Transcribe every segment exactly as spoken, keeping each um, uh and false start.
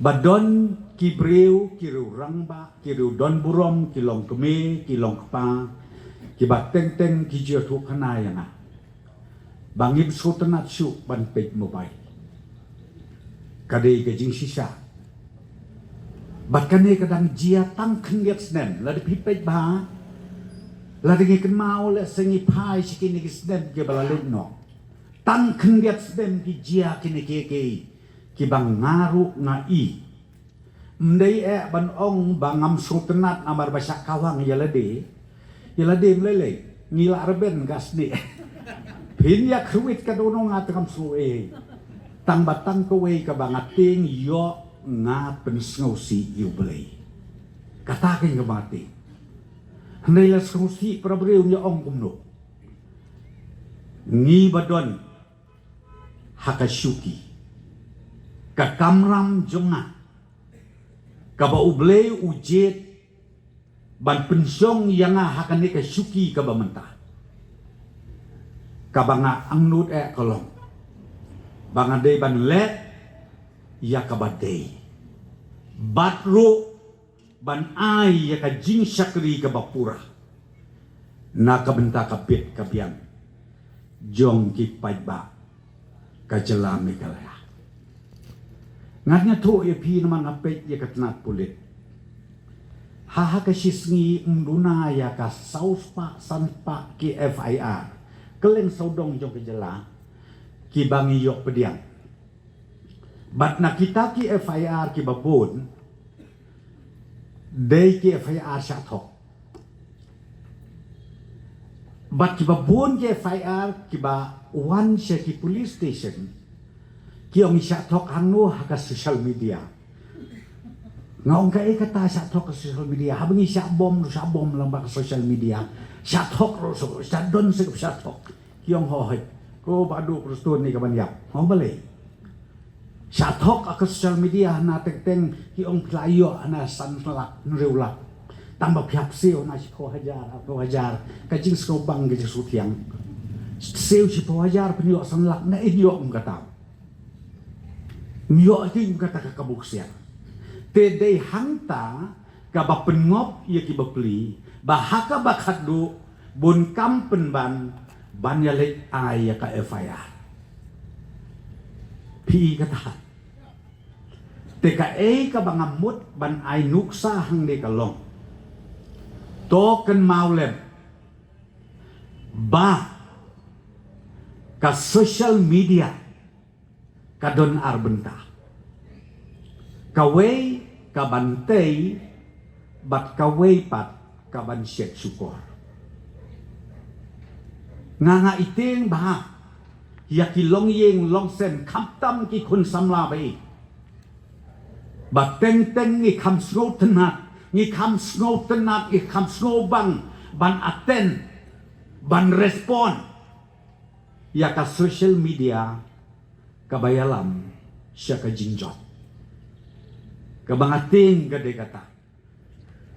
Ba don ki briew, ki riew rangbah, ki riew don burom, ki long kmie, ki long kpa, ki ba teng teng ki ju ïathuh khana ïa nga ba ngim sngewtynnat shuh ban peit mobile. Ka dei ka jingshisha. Bad kane ka dang jia tang khyndiat snem, lada phi peit bha, lada ngi kynmaw lehse ngi phai sha kine ki snem kiba la leit noh, tang khyndiat snem ki jia kine kiei kiei kiba nga ruh nga i. Ym dei eh ban ong ba ngam sngewtynnat namar ba shah kawang ïa lade. Ïa lade ym lei lei, ngi la rben ka snieh. Phin ïa khrwit ka dohnud, nga te ngam sngew ei. Tang ba tang kawei kaba nga tieng, ïoh nga pynsngewsih ïa U Blei. Kata keiñ kaba nga tieng. Hynrei la sngewsih para briew, ngi ong kumno? Ngi ba don ha ka shuki, ka kamram jong nga, kaba U Blei u jied ban pynshong ïa nga ha kane ka shuki kaba mynta, kaba nga angnud eh ka long ba nga dei ban leh ïa kaba dei, bad ruh ban ai ïa ka jingshakri kaba pura na ka bynta ka bit ka biang jong ki paidbah ka jylla Meghalaya. Ngan ïathuh ïa phi namar nga peit ïa ka tnat pulit. Ha, ha ka shi sngi ym duna ïa ka saw spah san spah ki F I R kylleng sawdong jong ka jylla kiba ngi ïoh pdiang. Bad na kita ki F I R kiba bun, dei ki F I R shah thok. Bad kiba bun ki F I R kiba wan sha ki police station, ki ong shah thok hangno? Ha ka social media. Nga ong kaei kata shah thok ka social media? Haba ngi shah bom, shah bom lang bad ka social media. Shah thok ruh, shah don sha ka shah thok. Ki ong hooid. Ko Bah Duh Prestone ne ka ban ïap. Hooid balei? Shah thok ha ka social media hana teng teng, ki ong phi la ïoh hana san lak, hynriew lak. Tang ba phi hap siew hana shiphew hajar, arphew hajar. Ka jingsngewbang ka jingsngewthiang. Siew shiphew hajar phin ïoh san lak, na ïoh ym kata. Ym ïoh ki ym kata ka kabu ksiar. Te dei hangta kaba pynngop ïa ki bapli ba ha kaba khatduh bun kam pynban ban ïaleit ai ïa ka F I R. Phi i kata. Te kaei kaba nga mut ban ai nuksa hangne ka long, to kynmaw lem ba ka social media ka don ar bynta. Kawei ka ban tei bad kawei pat ka ban shet shukor. Nga nga ïa tieng bha ïa ki longïing longsem, khamtam ki khun samla ba i, ba teng teng ngi kham sngewtynnat, ngi kham sngewtynnat, ngi kham sngewbang ban attend, ban respond ïa ka social media kaba ïalam sha ka jingjot. Kaba nga tieng ka dei kata.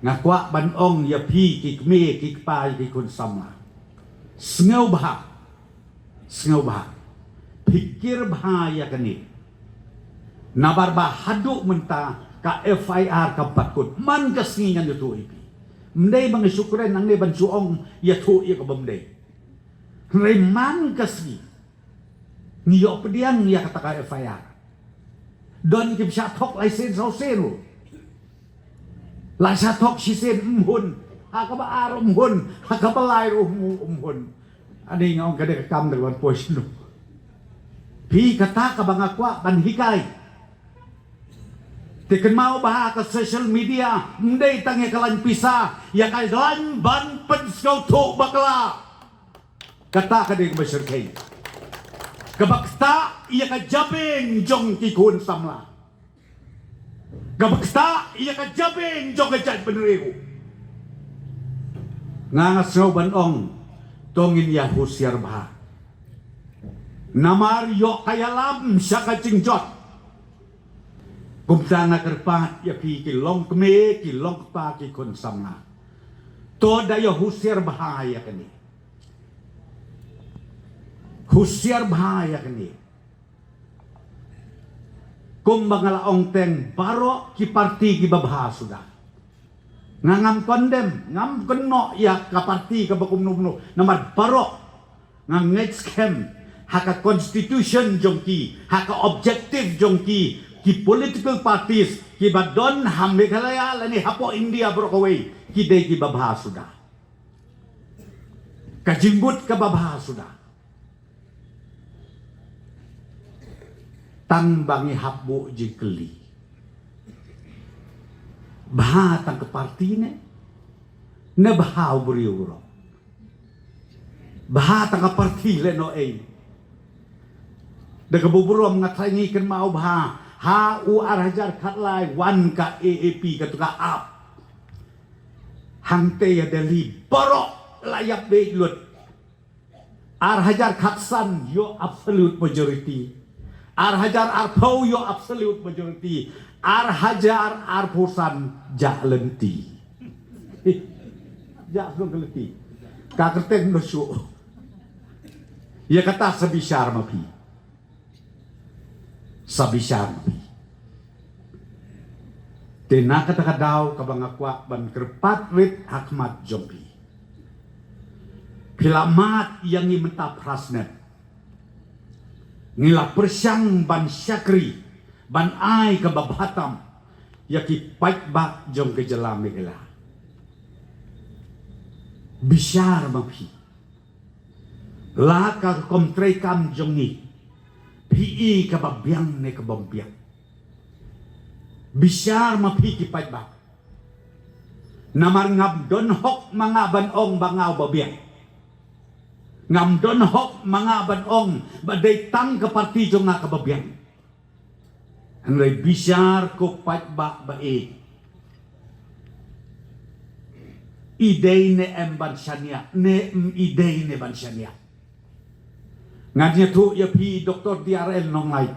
Nga kwah ban ong ïa phi ki kmie ki kpa, ïa ki khun samla, sngewbha, sngewbha, pyrkhat bha ïa kane. Namar ba haduh mynta ka F I R kam pat kut. Man ka sngi ngan ïathuh ïa phi. Ym dei ba nga shu kren nangne ban shu ong ïathuh ïa kaba ym dei. Hynrei man ka sngi ngi ïoh pdiang ïa kata ka F I R. Don kiba shah thok lai sien saw sien ruh. La shah thok shisien ym hun, ha kaba ar ym hun, ha kaba lai ruh ym hun. Ani nga ong ka dei ka kam da ka ban poi shano. Phi, kata kaba nga kwah ban hikai. Te kynmaw ba ha ka social media ym dei tang ïa ka lain pisa, ïa ka lain ban pynsngewthuh bakla. Kata ka dei kaba shyrkhei, kaba ktah ïa ka jabieng jong ki khun samla, kaba ktah ïa ka jabieng jong ka jaitbynriew. Nga nga sngew ban ong, to ngin ïa husiar bha. Namar ïoh ka ïalam sha ka jingjot. Kumta nga kyrpad ïa phi ki longkmie, ki longkpa, ki khun samla, to da ïa husiar bha ïa kane. Husiar bha ïa kane. Kumba nga la ong teng, baroh ki parti kiba bha suda. Nga ngam condemn, ngam kynnoh ïa ka parti kaba kumno kumno. Namar baroh nga ngeit skhem ha ka constitution jong ki, ha ka objective jong ki, ki political parties kiba don ha Meghalaya lane hapoh India baroh kawei, ki dei kiba bha suda. Ka jingmut kaba bha suda. Tang ba ngi hap buh jingkylli. Bha tang ka parti ne? Ne bha u briew ruh? Bha tang ka parti lehnohei? Da kaba burom nga tharai ngi kynmaw bha, ha u ar hajar khatlai wan ka A A P, kato ka ap. Hangtei ha Delhi baroh la ïap beit lut. Ar hajar khatsan ïoh absolute majority. Ar hajar arphew ïoh absolute majority. Ar hajar arphew san jah lynti. Jah lynti. Ka kyrteng noh shuh. Ïa kata sa bishar ma phi. Sa bishar ma phi. Te na kata ka daw kaba nga kwah ban kyrpad rit ha khmat jong phi. Phi la mad ïa ngi mynta phra snem. Ngi la pyrshang ban shakri, ban ai kaba bha tam ïa ki paidbah jong ka jylla Meghalaya. Bishar ma phi. La ka rukom treikam jong ngi, phi i kaba biang ne kabym biang? Bishar ma phi ki paidbah. Namar ngam don hok ma nga ban ong ba nga uba biang. Ngam don hok ma nga ban ong ba dei tang ka parti jong nga kaba biang. Hynrei bishar ko paidbah ba ïeit. I dei ne em ban shaniah, ne em i dei ne ban shaniah? Ngan ïathuh ïa phi, Doktor D R L Nonglait,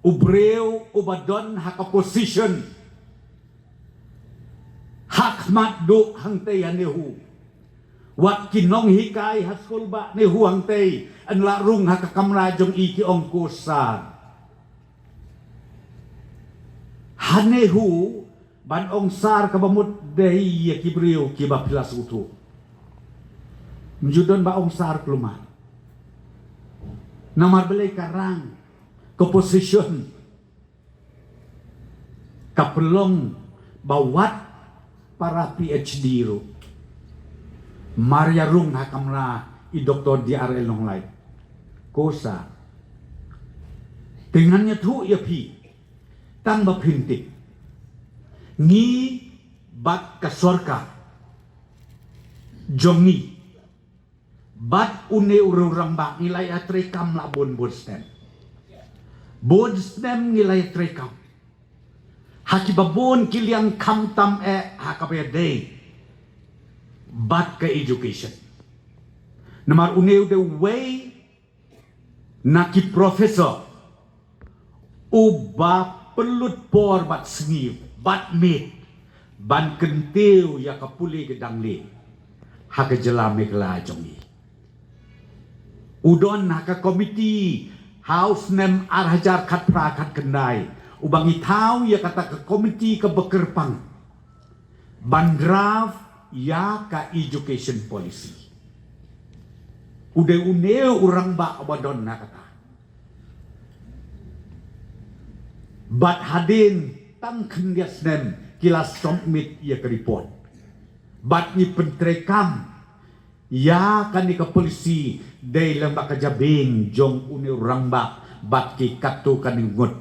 u briew uba don ha ka position ha khmat duh hangtei ha NEHU. Wat ki nonghikai ha skul bah NEHU hangtei yn lah rung ha ka kamra jong i, ki ong, ko sir. Ha NEHU ban ong sir kaba mut dei ïa ki briew kiba phi la sngewthuh. Ym ju don ba ong sir kulmar. Namar balei? Ka rang, ka position, ka pynlong ba wat para P H D ruh mar ïa rung ha kamra i Doktor D R L Nonglait, ko sir. Te ngan ïathuh ïa phi tang ba phin tip. Ngi bad ka sorkar jong ngi bad une u rangbah ngi la ïatreikam la bun bun snem. Bun snem ngi la ïatreikam ha kiba bun ki liang, khamtam eh ha kaba ïadei bad ka education. Namar une u dei uwei na ki professor uba pynlut por bad sngi bad miet ban kyntiew ïa ka pule ka dang lieh ha ka jylla Meghalaya jong ngi. U don ha ka komiti ha u snem ar hajar khatphra khatkhyndai, uba ngi thaw ïa kata ka komiti kaba kyrpang ban draft ïa ka education policy. U dei une u rangbah uba don na kata. Bad hadien tang khyndiat snem ki la submit ïa ka report. Bad ngi pyntreikam ïa kane ka policy dei lyngba ka jabieng jong une u rangbah bad ki katto katne ngut